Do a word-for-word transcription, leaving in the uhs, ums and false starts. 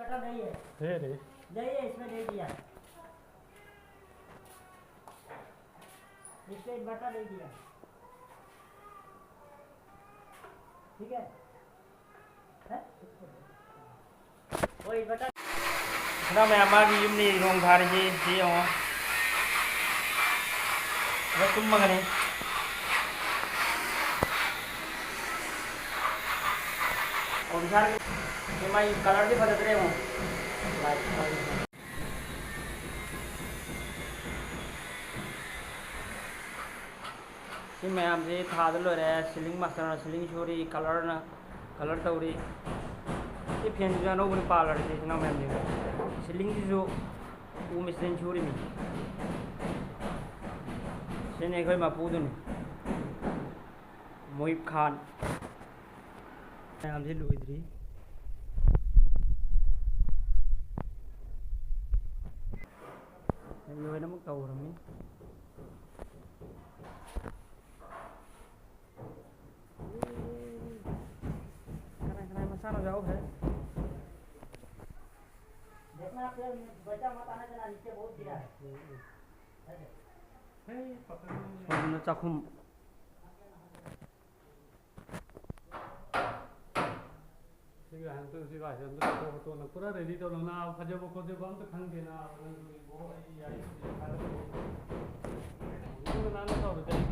Button नहीं है। दे दे। नहीं है, इसमें नहीं दिया। इसमें बटन नहीं दिया। ठीक है? हैं? वही बटन। ꯁꯅꯥ ꯃꯌꯥꯝ ꯃꯥꯒꯤ ꯌꯨꯝꯅꯤ ꯔꯣꯡ ꯊꯥꯔꯤꯁꯤ ꯁꯤ ꯌꯦꯡꯉꯣ꯫ ꯂꯣꯏ ꯇꯨꯝꯃꯒꯅꯤ꯫ ꯑꯣ, ꯕꯤꯁꯥꯜꯒꯤ ꯁꯤ ꯃꯥꯏ ꯀꯂꯔꯗꯤ ꯐꯖꯗ꯭ꯔꯦ ꯌꯦꯡꯉꯣ꯫ ꯂꯥꯏꯠ꯫ ꯁꯤ ꯃꯌꯥꯝꯁꯤ ꯊꯥꯗ ꯂꯣꯏꯔꯦ꯫ ꯁꯤꯂꯤꯡ ꯃꯥꯁꯇꯔꯅ ꯁꯤꯂꯤꯡ ꯁꯨꯔꯤ, ꯀꯂꯔꯅ ꯀꯂꯔ ꯇꯧꯔꯤ꯫ ꯁꯤ ꯐꯦꯟꯁꯤꯁꯨ ꯑꯅꯧꯕꯅꯤ ꯄꯥꯜꯂꯔꯤꯁꯦ ꯏꯆꯤꯟ ꯏꯅꯥꯎ ꯃꯌꯥꯝꯁꯤꯡ꯫ ꯁꯤꯂꯤꯡꯁꯤꯁꯨ ꯎ ꯃꯤꯁꯇ꯭ꯔꯤꯅ ꯁꯨꯔꯤꯃꯤ꯫ ꯁꯤꯅꯤ ꯑꯩꯈꯣꯏ ꯃꯄꯨꯗꯨꯅꯤ, ꯃꯨꯍꯤꯕ ꯈꯥꯟ꯫ ꯃꯌꯥꯝꯁꯤ ꯂꯣꯏꯗ꯭ꯔꯤ꯫ ꯂꯣꯏꯅꯃꯛ ꯇꯧꯔꯝꯃꯤ꯫ ꯀꯅꯥ ꯀꯅꯥ ꯃꯁꯥꯅ ꯌꯥꯎꯈ꯭ꯔꯦ? ꯁꯣꯝꯗꯅ ꯆꯥꯛꯈꯨꯝ꯫ ꯒꯥꯏꯁꯦ ꯑꯝꯇ ꯇꯧꯊꯣꯛ ꯈꯣꯠꯇꯣꯛꯑꯣ꯫ ꯅꯪ ꯄꯨꯔꯥ ꯔꯦꯗꯤ ꯇꯧꯔꯣ꯫ ꯅꯥꯕ ꯐꯖꯕ ꯈꯣꯠꯆꯕ ꯑꯝꯇ ꯈꯪꯗꯦ ꯅꯥꯕ꯫ ꯅꯪ ꯍꯧꯖꯤꯛ ꯕꯣ ꯑꯩ ꯌꯥꯏ ꯍꯥꯏꯔꯛꯄ꯫ ꯅꯪ ꯅꯥꯟꯅ ꯇꯧꯔꯗꯤ ꯑꯩ